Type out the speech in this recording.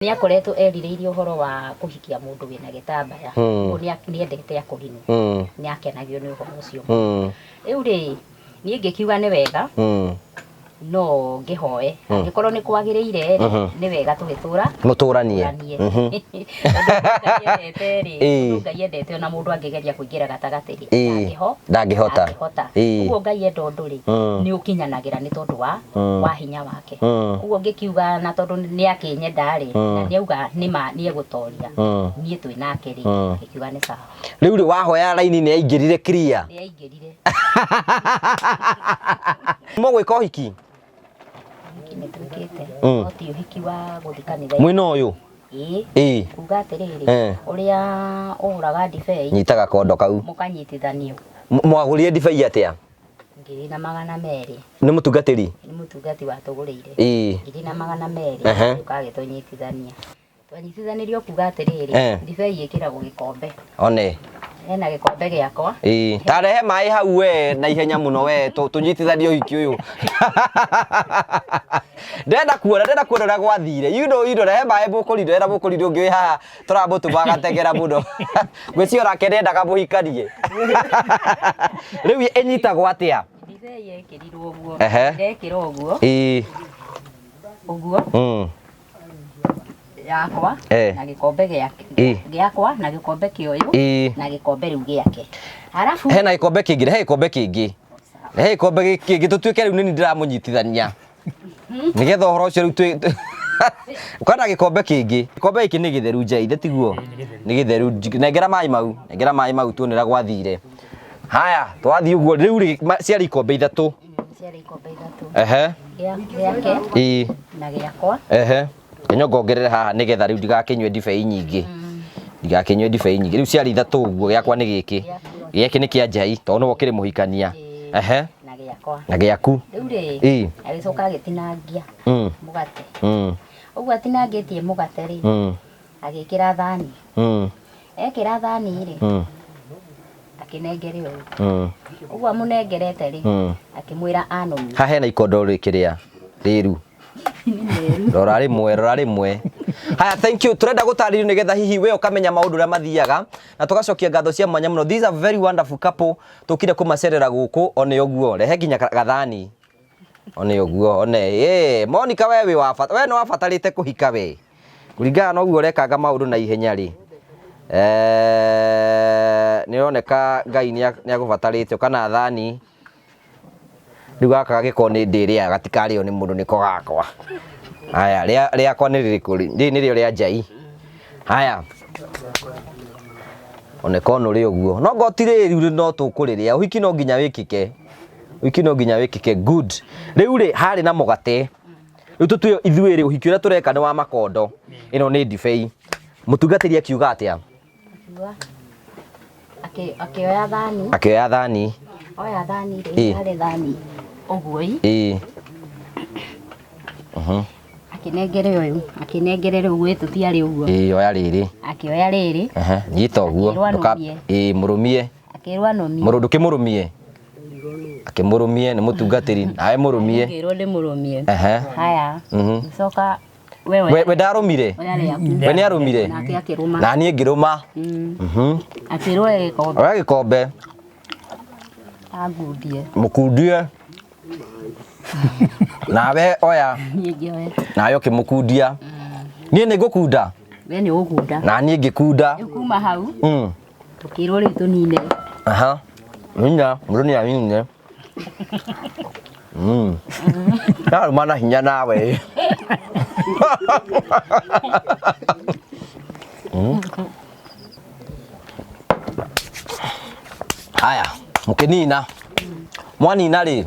Nĩ akoretwo erirĩirie ũhoro wa kũhikia mũndũ wĩna gĩtambaya. Ũguo nĩ endete akũrinũ. Nĩ akenagio nĩ ũhoro ũcio. Rĩu rĩ, niĩ ngĩkiuga nĩ wega no ngĩhoe angĩkorwo nĩ kwagĩrĩire rĩ, nĩ wega tũgĩtũra Mũtũranie. tũranie. Tondũ Ngai endete rĩ, ũndũ Ngai endete ona mũndũ angĩgeria kũingĩra gatagatĩ rĩ, Ndangĩhota. Ndangĩhota. Ũguo Ngai enda ũndũ rĩ, nĩ ũkinyanagĩra nĩ tondũ wa wa hinya wake. Ũguo ngĩkiuga na tondũ nĩ akĩnyenda rĩ, na nĩ auga nĩ ma nĩ egũtoria, niĩ twĩ nake rĩ, ngĩkiuga nĩ sawa. Rĩu rĩ, wahoya raini nĩ yaingĩrire clear? Nĩ yaingĩrire. Mũgwĩka ũhiki? Ũhiki nĩ twĩkĩte, no ti ũhiki wa gũthiĩ kanitha. Mwĩna ũyũ? Ĩĩ. Kuga atĩrĩrĩ, ũrĩa ũgũraga ndibei, Nyita gakondo kau. Mũkanyitithanio. Mwagũrire ndibei atĩa? 1200. Nĩ mũtungatĩri? Nĩ mũtungati watũgũrĩire. 1200. Ũkagĩtũnyitithania. Twanyitithanirio kuga atĩrĩrĩ, ndibei ĩkĩragwo gĩkombe. One. Hena gĩkombe gĩakwa. Ĩĩ, ta rehe maĩ hau we na ihenya mũno we, tũnyitithanie ũhiki ũyũ. Ndĩrenda kuona, ndĩrenda kuona ũrĩa gwathire. You know, rehe maĩ mũkũrindũ, hena mũkũrindũ ũngĩ wĩ haha tũramũtũma agategera mũno. Ngwĩciria onake nĩendaga mũhikanie. Rĩu ĩnyitagwo atĩa? Ndibei yekĩrirwo ũguo. Ndekĩra ũguo. Ũguo. Yakwa na gĩkombe gĩake, gĩakwa na gĩkombe kĩa ũyũ na gĩkombe rĩu gĩake, arabu Hena gĩkombe kĩngĩ, rehe gĩkombe kĩngĩ, rehe gĩkombe kĩngĩ tũtuĩke rĩu nĩni ndĩramũnyitithania nĩgetha ũhoro ũcio rĩu twĩ ũkana gĩkombe kĩngĩ. Gĩkombe gĩkĩ nĩ gĩtheru nja ithe tiguo? Nĩ gĩtheru. Nengera maĩ mau, nengera maĩ mau tuone ũrĩa gwathire. Haya, twathiĩ ũguo rĩu rĩ, ciarĩ ikombe ithatũ. Ciarĩ ikombe ithatũ. Gĩake na gĩakwa. Ehe, nyo ngongerere haha nĩgetha rĩu ndigakĩnyue ndibei nyingĩ, ndigakĩnyue ndibei nyingĩ. Rĩu ciarĩ ithatũ ũguo, gĩakwa nĩ gĩkĩ, gĩkĩ nĩ kĩa njai tondũ nĩwe ũkĩrĩ mũhikania. Ehe. Na gĩakwa. Na gĩaku. Rĩu rĩ, agĩcoka agĩtinangia mũgate. Ũguo atinangĩtie mũgate rĩ, agĩkĩra thani. Ekĩra thani rĩ, akĩnengere ũyũ. Ũguo amũnengerete rĩ, akĩmwĩra anũmie. Haha hena ikondo rĩkĩrĩa rĩru. Nĩ meru. Rora rĩmwe, rora rĩmwe. Haya, thank you. Turenda gũtarĩrio nĩgetha hihi we ũkamenya maũndũ ũrĩa mathiaga na tũgacokia ngatho cia mwanya mũno. These are very wonderful couple. Tũkire kũmacerera gũkũ one ũguo. Rehe nginya gathani. One ũguo, one. Ĩ, Monica we wĩ wa bata. We nĩ wabatarĩte kũhika we. Kũringana na ũguo ũrekanga maũndũ na ihenya rĩ. Nĩ ũroneka Ngai nĩ agũbatarĩte kana thani. Rĩu gaka gagĩkorwo nĩ ndĩrĩaga gatikarĩo nĩ mũndũ nĩko gakwa. Haya, rĩakwa nĩ rĩrĩkũ? Rĩrĩ nĩrĩo rĩa njai. Haya. One kono rĩ ũguo. No ngoti rĩrĩ no tũkũrĩrĩa. Ũhiki no nginya wĩkĩke. Ũhiki no nginya wĩkĩke. Good. Rĩu rĩ, harĩ na mũgate. Rĩu tũtue ithuĩ rĩ, ũhiki ũrĩa tũreka nĩ wa makondo. Ĩno nĩ ndibei. Mũtungatĩri akiuga atĩa? Akiuga, akĩoya thani. Akĩoya thani. Oya thani rĩ, yarĩ thani ũguo ĩ. Akĩnengere ũyũ, akĩnengere rĩu gwĩ tũtiarĩ ũguo. Ĩĩ, oya rĩrĩ. Akĩoya rĩrĩ. Ehe, nyita ũguo. Akĩrwo anũmie. Ĩĩ, mũrũmie. Akĩrwo anũmie. Mũrũ ndũkĩmũrũmie. Akĩmũrũmie nĩ mũtungatĩri, nawe mũrũmie. Ngĩrwo ndĩmũrũmie. Ehe. Haya. Gĩcoka we We ndarũmire? Oya rĩaku. We nĩarũmire? Nake akĩrũma. Na niĩ ngĩrũma. Akĩrwo oe gĩkombe. Oya gĩkombe. Angundie. Mũkundie. Nawe oya. Niĩ ngĩoya. Nawe ũkĩmũkundia. Niĩ nĩ ngũkunda. We nĩ ũgũkunda. Na niĩ ngĩkunda. Rĩu kuma hau. Tũkĩrwo rĩu tũnine. Aha. Nina, mũndũ nĩ anine. Narũma na hinya nawe. Haya, mũkĩnina. Mwanina rĩ.